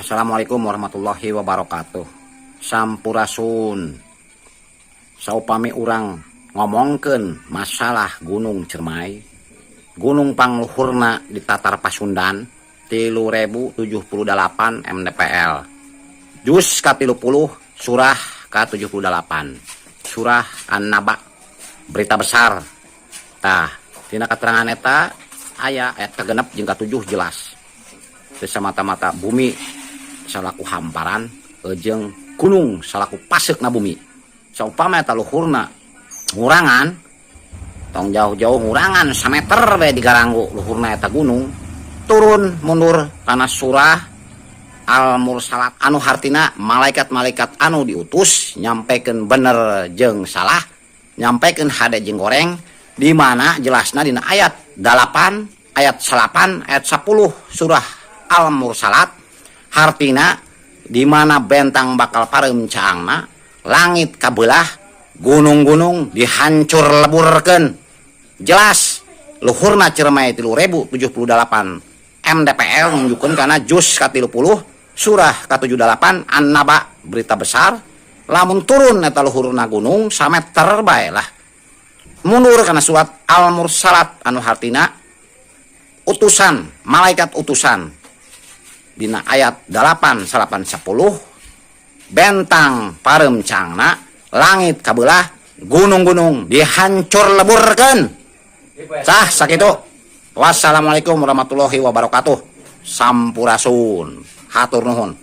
Assalamualaikum warahmatullahi wabarakatuh. Sampurasun. Saupami urang ngomongkeun masalah Gunung Ciremai, gunung pangluhurna di Tatar Pasundan 3078 mdpl. Juz ka-30, surah ka-78. Surah An-Naba, berita besar. Tah, tina keterangan eta aya ayat ka-6 jeung ka-7 jelas. Teu samata-mata bumi salaku hamparan jeung gunung salaku paseukna bumi. Saupama eta luhurna ngurangan, tong jauh-jauh, ngurangan sameter bae digaranggu luhurna eta gunung, turun mundur kana surah Al-Mursalat anu hartina malaikat-malaikat anu diutus nyampaikan bener jeung salah, nyampaikan hade jeung goreng, di mana jelasna dina ayat 8, ayat 9, ayat 10 surah Al-Mursalat, hartina di mana bentang bakal pareum caangna, langit kabelah, gunung-gunung dihancur leburkeun. Jelas luhurna Ciremai 3078 MDPL nunjukkeun kana juz ka-30, surah ka-78 An-Naba, berita besar. Lamun turun eta luhurna gunung sameter bae lah, mundur kana surat Al-Mursalat anu hartina utusan, malaikat utusan, dina ayat 8, 9, 10, bentang pareum caangna, langit kabelah, gunung-gunung dihancur leburkeun. Sah sakitu. Wassalamualaikum warahmatullahi wabarakatuh. Sampurasun, hatur nuhun.